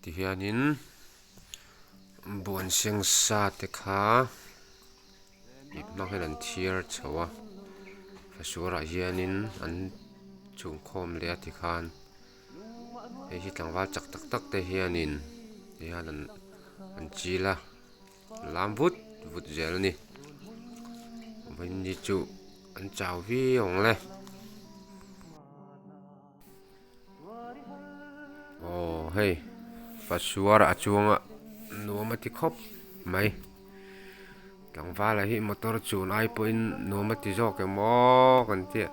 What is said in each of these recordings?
Tihianin buan seng sa te kha ip hmang hian an thiar chho a fasuar ah hianin an chhung khawm leh a tikhan hei hi tlangval chak tak tak te hianin tihian an an chil a lam vut vut zel a ni vawiin chu an chau viau ang le. Aw hei fasuar a chuang a nuam a ti khawp mai tlangval ah hi motor chun ai pawhin nuam a ti zawk em aw kan tia.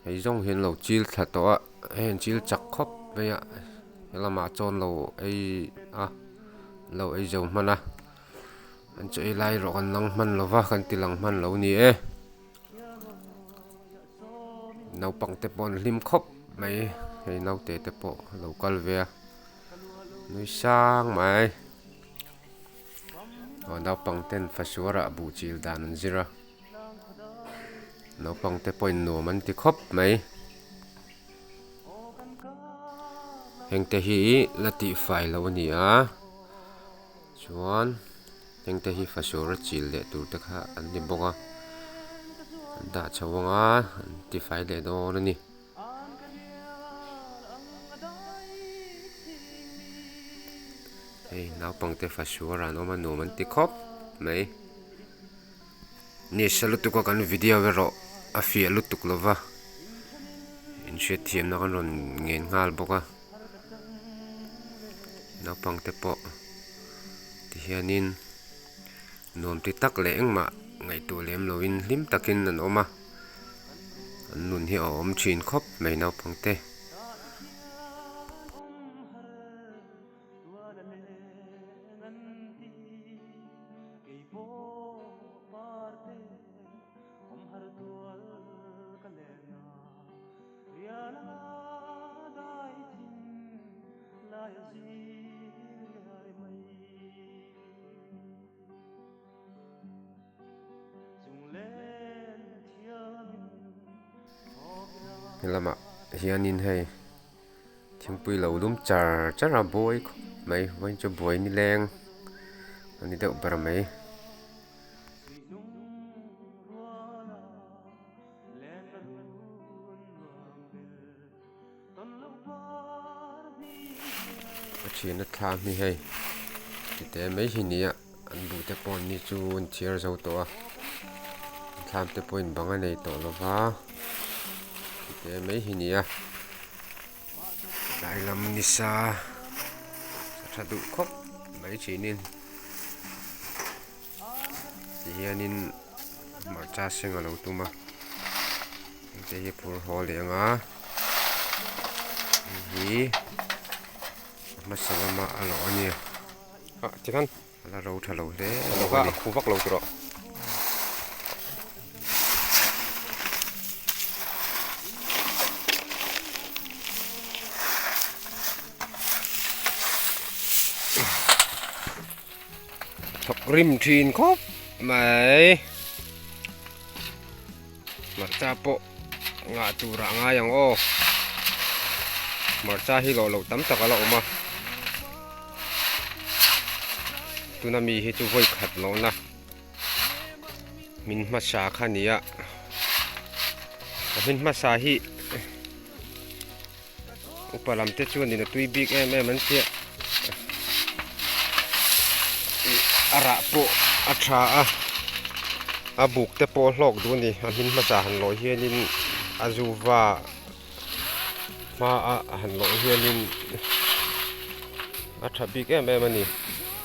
Hei zawng hi an lo chil thla tawh a hei an chil chak khawp mai a helamah chuan lo ei a lo ei zo hman a an chaw ei lai erawh kan lang hman lo va kan ti lang hman lo a ni e naupang te pawh an hlim khawp mai hei naute te pawh a lo kal ve a nui sang mai. Aw naupang ten fasuar ah buh chil dan an zir a naupang te pawhin nuam an ti khawp mai hengte hi la tih fai loh a ni a chuan hengte hi fasuar a chil leh tur te kha an ni bawk a an dah chho ang a an ti fai leh dawn a ni. Hei naupangte fasuar an awm a nuam an ti khawp mai nisa lutuk a kan video erawh a fiah lutuk lo va inhriatthiamna kan rawn ngen nghal bawk a naupangte pawh tihianin nuam ti tak leh engmah ngaihtuah lem lovin hlim takin an awm a. An nun hi a awm thin khawp mai naupang te. Helamah hianin hei thingpui lo lum char char a buai khawp mai vawiin chu buai nileng a ni deuh ber mai. A thian a thlam hi hei tite mai hi ni a an buh te pawh ni chu an chhiar zo tawh a thlam te pawhin bang a nei tawh lo va tite mai hi ni a tlai lam nisa a tha duh khawp mai thinin tihianin hmarcha seng a lo tum a hengte hi phur haw leh ang a hei hi a hmasa lama a lawh a ni ah tikhan a la ro tha lo hle a khu vak lo tawh Thawk rim thin khawp mai. Hmarcha pawh ngah tur ah ngai ang aw. Hmarcha hi lawh loh tam tak a la awm a. Tuna mi hi chu vawi khat lohna min hmasa kha a ni a. A hmin hmasa hi Upa lam te chuanin a tui bik em em an tia a rah pawh a tha a a buk te pawh a hlawk duh a ni a hmin hmasa han lawh hianin a zuva hma a han lawh hianin a tha bik em em a ni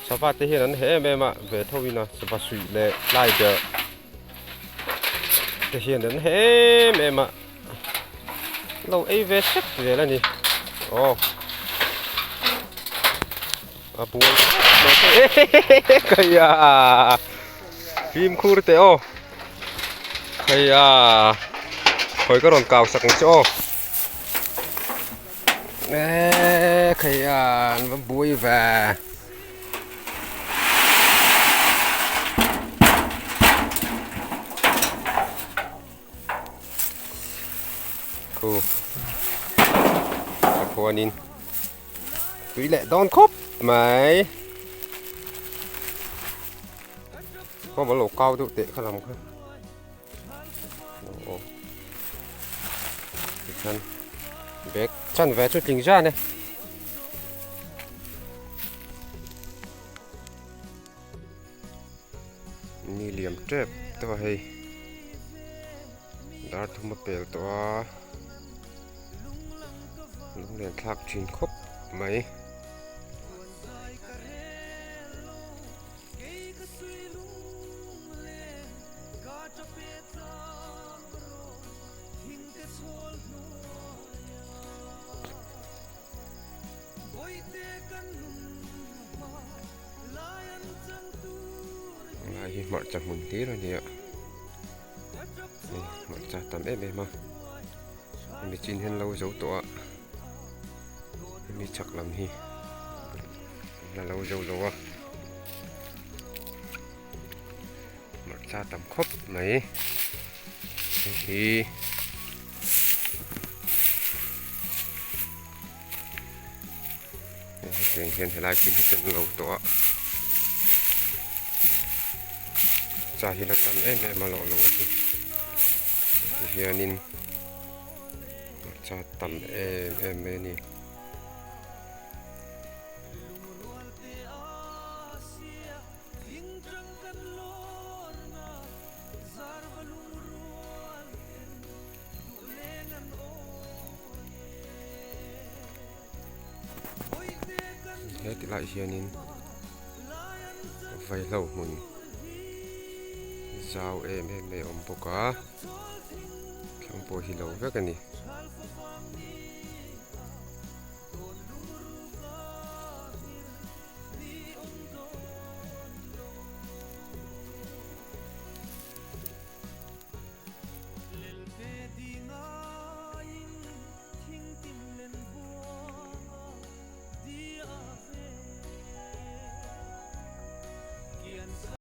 sava te hian an heh em em a ve tho in a sava suih leh tlai ber te hian an heh em em a. Lo ei ve sek zel a ni. Aw. A buai khaia fimkhur teh aw khaia khawi ka rawn kau sak ang che aw e khaia an va buai ve. Khu a khuanin tui leh dawn khawp mai khaw lo kau deuh teh kha lam kha aw tikhan bag chan ve chu tling zan e. Ni liam tep tawh a hei dar thum a pel tawh a lunglen thlak thin khawp mai. Lai hi hmarcha hmun hlir a ni a hei hmarcha tam em em a hemi chin hian lo zo tawh a hemi chhak lam hi an la lo zo lo a hmarcha tam khawp mai hei hi. Hetiang hian helai chin hi chu an lo tawh a cha hi la tam em em a lawh lo a ni tihianin cha tam em em mai a ni. He ti laiah hianin vaihlo hmun zau em em mai a awm bawk a thlang pawh hi lo vek a ni.